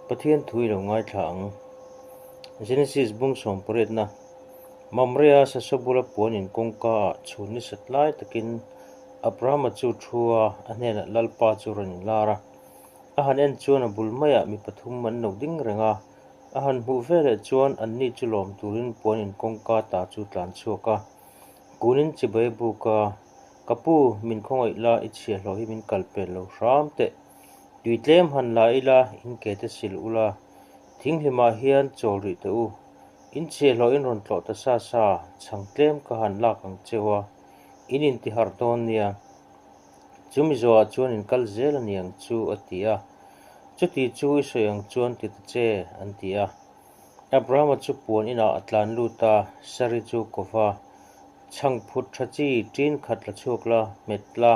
Pathian thu i lo ngaithla ang. Genesis bung sawmpariatna, Mamrea sasaw bula puan in kawngka ah chhun ni sat lai takin Abrahama chu thu a, a hnenah Lalpa chu rawn inlar a. A han en chuan a bul maiah mi pathum an lo ding reng a, a han hmuh veleh chuan anni chu lawm turin puan in kawngka ta chu tlan chhuak a. Kunin chibai a buk a, Ka pu, min khawngaih la, i chhiahhlawh hi min kal pel lo hram teh. Tui tlem han la ila, in ke te sil ula, thinghlimah hian chawl rih teh u. In chhiahhlawh in rawn tlawh ta sa sa, chhang tlem ka han lak ang cheu a, in intiharh dawn nia. Chu mizoah chuan in kal zel a niang chu, a ti a. Chuti chu i sawi ang chuan ti ta che, an ti a. Abrahama chu puan inah a tlan lut a, Sari chu kova chhangphut tha chi ṭin khat la chhuak la, hmet la,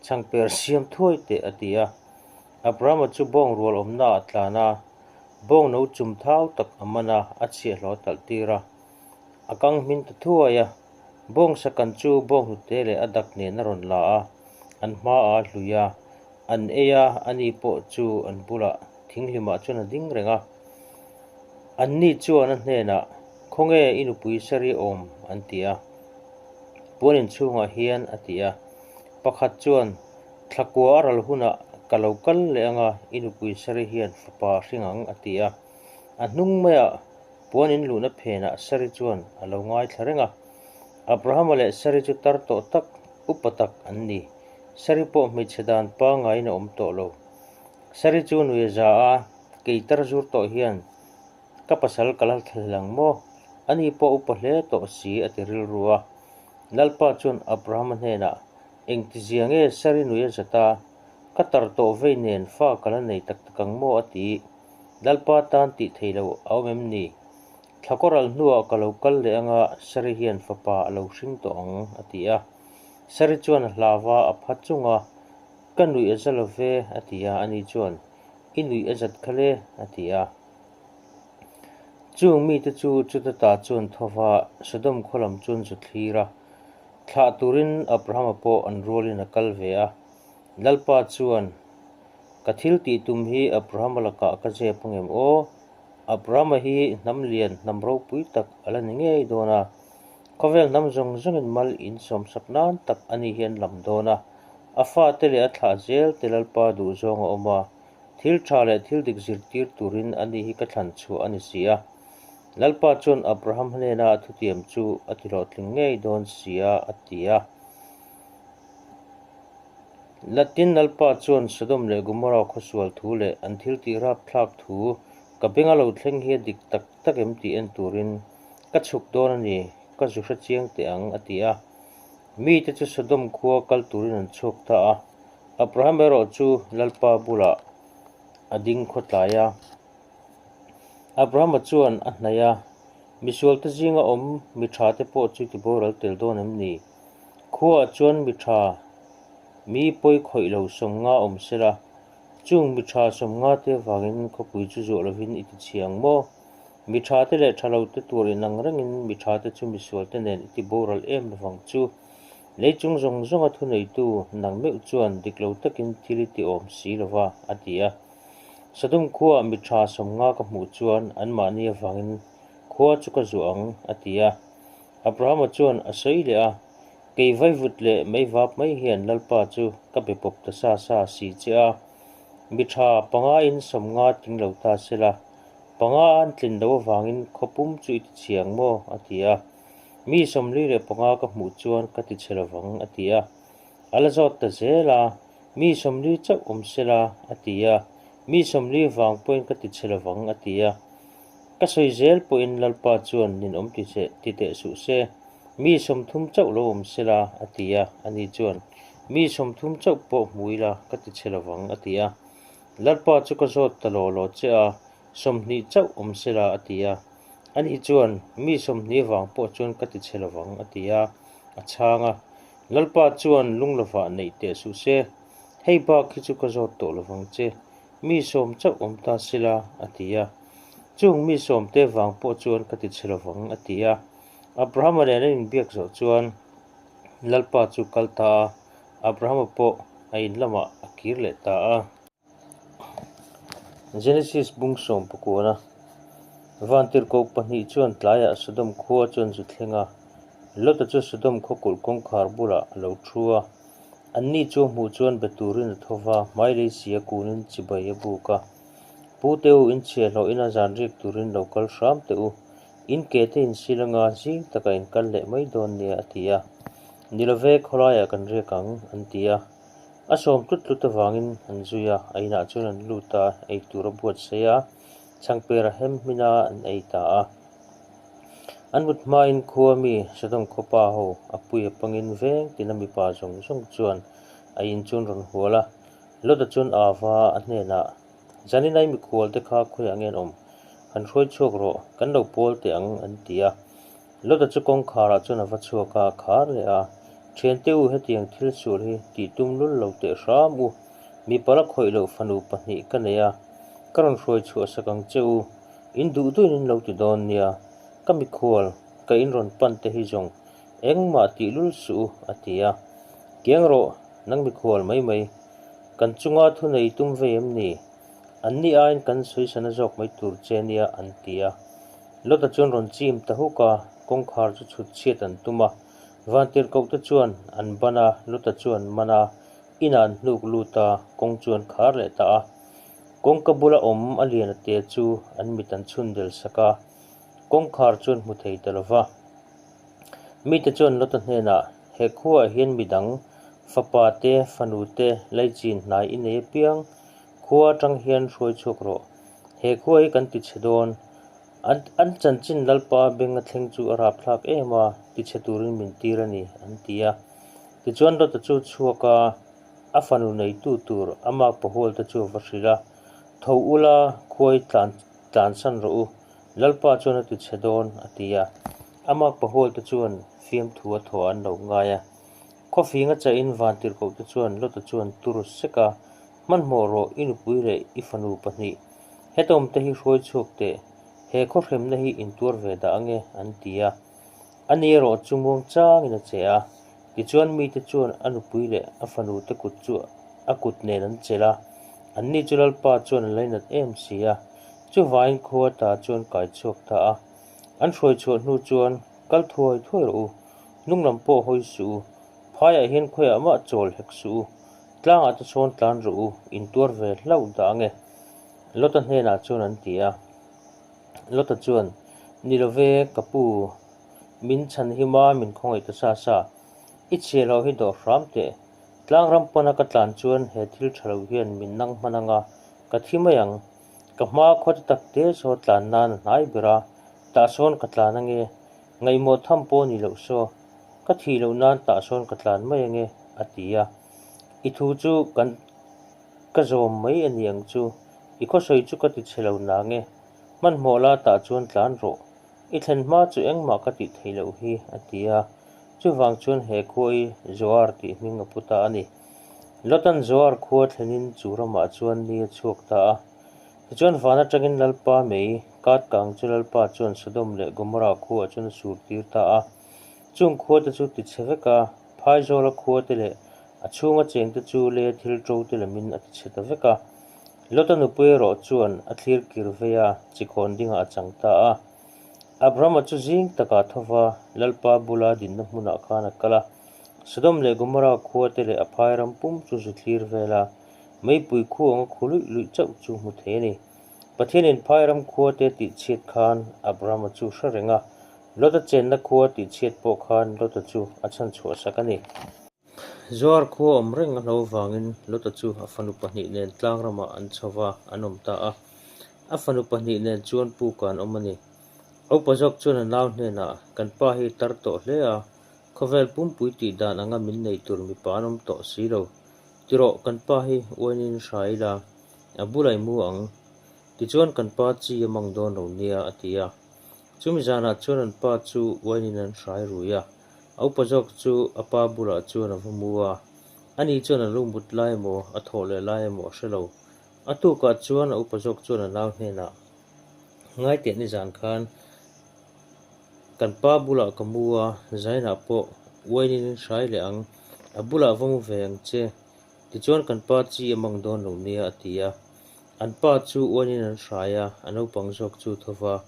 chhangper siam thuai teh, a ti a. Abrahama chu bawng rual awmnaah a tlan a, bawng no chum thau tak a man a, a chhiahhlawh a talh tir a. A kang hmin ta thuai a, bawng sakan chu bawng hnute leh a dak nen a rawn la a, an hmaah a hlui a, an ei a, ani pawh chu an bulah thinghlimah chuan a ding reng a. Anni chuan a hnenah, Khawnge i nupui Sari awm? an ti a. Puan inchhungah hian a ti a. Pakhat chuan, Thlakua a ral hunah ka lo kal leh anga i nupui Sari hian fapa a hring ang, a ti a. A hnung maiah puan in luhna phenah Sari chuan a lo ngaithla reng a. Abrahama leh Sari chu tar tawh tak, upa tak an ni. Sari pawh hmeichhe dan pangaiin a awm tawh lo. Sari chu nui a za a, kei tar zur tawh hian ka pasal ka la thla hlel ang maw? Ani pawh upa hle tawh si a ti rilru a. Lalpa chuan Abrahama hnenah, Engtizia nge Sari nui a zat a, ka tar tawh vei nen fa ka la nei tak tak ang maw? a ti. Lalpa tan tih thei lo a awm em ni? Thla kawral hnuah ka lo kal leh anga Sari hian fapa a lo hring tawh ang, a ti a. Sari chuan a hlau a, a pha chung a, Ka nuih a za lo ve, a ti a, ani chuan, I nuih a zat kha le, a ti a. Chung mite chu chuta ta chuan tho va, Sodom khaw lam chuan zu thlir a. Thlah turin Abrahama pawh an rualin a kal ve a. Lalpa chuan, Ka thil tih tum hi Abrahama lakah ka zep angem aw? Abrahama hi hnam lian, hnam ropui tak a la ni ngei dawn a. Khawvel hnam zawng zawngin mal insawmsak nan tak ani hi an lam dawn a. A fate leh a thlah zel te Lalpa duhzawng a awm a, thil tha leh thil dik zirtir turin ani hi ka thlan chhuah a ni si a. Lalpa chuan Abraham hnena a thutiam chu a ti hlawhtling ngei dawn si a, a ti a. Latin Lalpa chuan Sodom leh Gomorrah khawsual thu leh an thil tih rapthlak thu ka benga lo thleng hi a dik tak tak em tih en turin ka chhuk dawn a ni, ka zu hre chiang teh ang, a ti a. Mite chu Sodom khua kal turin an chhuak ta a, Abraham erawh chu Lalpa bulah a ding khawtlai a. Abrahama chuan a hnaih a, Misualte zinga awm mi thate pawh chu tiboral tel dawn em ni? Khuaah chuan mi tha mi pawi khawih lo sawmnga awm sela, chung mi tha sawmnga te avangin khawpui chu zuah lovin i ti chhia ang maw? Mi thate leh tha lote tur inang rengin mi thate chu misualte nen i tiboral em lovang chu. Lei chung zawng zawnga thuneitu nang meuh chuan dik lo takin thil i ti awm si lova, a ti a. Sodom khuaah mi tha sawmnga ka hmuh chuan anmahni avangin khua chu ka zuah ang, a ti a. Abrahama chuan a sawi leh a, Kei vaivut leh meivap mai hian Lalpa chu ka be pawp ta sa sa si che a, mi tha pangain sawmnga tling lo ta sela, panga an tlin lo avangin khaw pum chu i ti chhe ang maw? a ti a. Mi 45 ka hmuh chuan ka ti chhe lovang, a ti a. A la zawt ta zel a, Mi 40 chauh awm sela, a ti a. Mi 40 vang pawhin ka ti chhe lovang, a ti a. Ka sawi zel pawhin Lalpa chuan ninawm ti che ti teh suh se, mi 30 chauh lo awm sela, a ti a. Ani chuan, Mi 30 chauh pawh hmu ila, ka ti chhe lovang, a ti a. Lalpa chu ka zawt ta law law che a, 20 chauh awm sela, a ti a. Ani chuan, Mi 20 vang pawh chuan ka ti chhe lovang, a ti a, a chhang a. Lalpa chuan lunglovah neih teh suh se, hei bak hi chu ka zawt tawh lovang che. Mi sawm chauh awm ta sila, a ti a. Chung mi sawmte vang pawh chuan ka ti chhe lovang, a ti a. Abrahama nen an inbiak zawh chuan Lalpa chu kal ta a, Abrahama pawh a in lamah a kir leh ta a. Genesis bung sawmpakuana Vantirhkoh pahnih chuan tlaiah Sodom khua chuan zu thleng a. Lota chu Sodom khaw kulh kawngkhar bulah a lo thu a. Anni chu a hmuh chuan be turin a tho va, hmai lei si a kunin chibai a buk a. Pu te u, in chhiahhlawh ina zan riak turin lo kal hram teh u. In ke te in sil anga zing takah in kal leh mai dawn nia, a ti a. Ni love, khawlaiah kan riak ang, an ti a. A sawm tlut tlut avangin an zui a, a inah chuan an lut a, ei tur a buatsaih a, chhangper a hem hmin a, an ei ta a. An mut hmain khua mi Sodom khawpa ho a pui a pangin veng tina mipa zawng zawng chuan a in chu an rawn hual a. Lota chuan Ava a hnenah, Zanin ai mikhual te kha khawiah nge an awm? Han hruai chhuak rawh, kan lo pawl teh ang, an ti a. Lota chu kawngkharah chuan a va chhuak a, a khar leh a, Thiante u, hetiang thil sual hi tih tum lul lo teh hram u, mipa la khawih loh fanu pahnih ka nei a, ka rawn hruai chhuah sak ang che u, in duh duhin in lo ti dawn nia, ka mikhual, ka in rawn pan te hi zawng engmah tih lul suh u, a ti a. Kiang rawh, nang mikhual mai mai, kan chunga thunei tum vei em ni? Anni aiin kan sawisana zawk mai tur che nia, an ti a. Lota chuan rawn chim ta huk a, kawngkhar chu chhut chhiat an tum a. Vantirhkoh te chuan an ban a, Lota chu an man a, inah an hnuk lut a, kawng chu an khar leh ta a. Kawngka bula awm a lian a te chu an mit an chhun del sak a, kawngkhar chu an hmu thei ta lo va. Mite chuan Lota hnenah, He khuaah hian midang, fapa te, fanu te, laichin hnai i nei apiang, Khua atang hian hruai chhuak rawh. He khua hi kan tichhe dawn. An an chanchin Lalpa beng a thleng chu a rapthlak em a, tichhe turin min tir a ni, an ti a. Tichuan Lota chu chhuak a, a fanu neitu tur a makpa hual te chu a va hrilh a, Tho ula, khua hi tlan tlansan rawh u, Lalpa chuan a tichhe dawn, a ti a. A makpa hual te chuan fiamthu a thawh an lo ngai a. Khawfing a chahin vantirhkoh te chuan Lota chuan tur sek a, Hmanhmawh rawh, i nupui leh i fanu pahnih. Hetawm te hi hruai chhuak teh, he khawhremna hi intuar ve dah ange, an ti a. Ani erawh chu muang changin a che a, tichuan mite chuan a nupui leh a fanu te kut chu a kut nen an chelh a, anni chu Lalpa chuan a lainat em si a, chuvangin khua ta chuan kai chhuak ta a. An hruai chhuah hnu chuan, Kal thuai thuai rawh u, hnung lam pawh hawi suh u, phaiah hian khawiah mah chawl hek suh u, Tlangah te sawn tlan rawh u, in tuar ve hlauh dah ange. Lota hnenah chuan an ti a. Lota chuan, Ni lo ve, ka pu, min chhan him a, min khawngaih ta sa sa. I chhiah loh hi dawh hram teh. Tlang ram pana ka tlan chuan he thil tha lo hian min nang hman anga, ka thi mai ang. Ka hma khaw te tak te saw tlan nan a hnai ber a, tah sawn ka tlan ange. Ngaihmawh tham pawh ni loh saw, ka thih loh nan tah sawn ka tlan mai ange, a ti a. I thu chu kan ka zawm mai a ni ang chu, i khawsawi chu ka ti chhe lo nang e, hmanhmawh la tah chuan tlan rawh, i thlen hma chu engmah ka tih theih loh hi, a ti a. Chuvang chuan he khua hi Zoar tih hming a pu ta a ni. Lotan Zoar khua thlenin chu ramah chuan ni a chhuak ta a. Tichuan van atangin Lalpa mei kat kang chu Lalpa chuan Sodom leh Gomorrah khuaah chuan a sur tir ta a. Chung khua te chu ti chhe vek a, Phaizawla khua te leh a chhunga cheng te chu lei a thil ṭo te lamin a ti chhe ta vek a. Lota nupui erawh chuan a thlir kir vei a, chikhawn dingah a chang ta a. Abrahama chu zing takah tho va, Lalpa bula dinna hmunah khan a kal a. Sodom leh Gomorrah khua te leh a phai ram pum chu zu thlir vel a, meipui khu anga khu luih luih chauh chu hmu thei a ni. Pathianin phai ram khua te tihchhiat khan Abrahama chu hre reng a, Lota chenna khua tihchhiat pawh khan Lota chu a chhan chhuah sak a ni. Zoar khua awm reng a hlo vangin Lota chu a fanu pahnih nen tlang ramah an chho va, an awm ta a. A fanu pahnih nen chuan pukah an awm a ni. A upa zawk chuan a nau hnenah, Kan pa hi tar tawh hle a, khawvel pumpui tih dan anga min nei tur mipa an awm tawh si lo. Tirawh, kan pa hi uainin hra ila, a bulah i mu ang. Tichuan kan pa chi a mang dawn lo nia, a ti a. Chumi zanah chuan an pa chu uainin an hrai rui a, a upa zawk chu a pa bulah chuan a va mu a. Ani chuan a lu mut lai emaw, a thawh leh lai emaw a hre lo. A tukah chuan a upa zawk chuan a nau hnenah, Ngaiteh nizan khan kan pa bulah ka mu a, zainah pawh uainin an hrai leh ang, a bulah va mu ve ang che. Tichuan kan pa chi a mang dawn lo nia, a ti a. An pa chu uanin an hrai a, a naupang zawk chu tho va,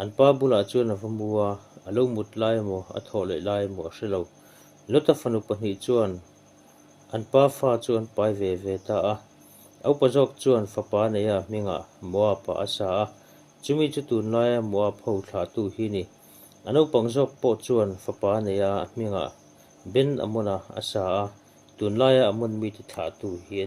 an pa bulah chuan a va mu a, a lo mut lai emaw, a thawh leh lai emaw a hre lo. Lota fanu pahnih chuan an pa fa chu an pai ve ve ta a. A upa zawk chuan fapa neia hmingah Moab-ah a sa a, chumi chu tunlaia Moab ho thlahtu hi ni. A naupang zawk pawh chuan fapa neia hmingah Ben Amona a sa a, tunlaia Amon mite thlahtu hi a ni.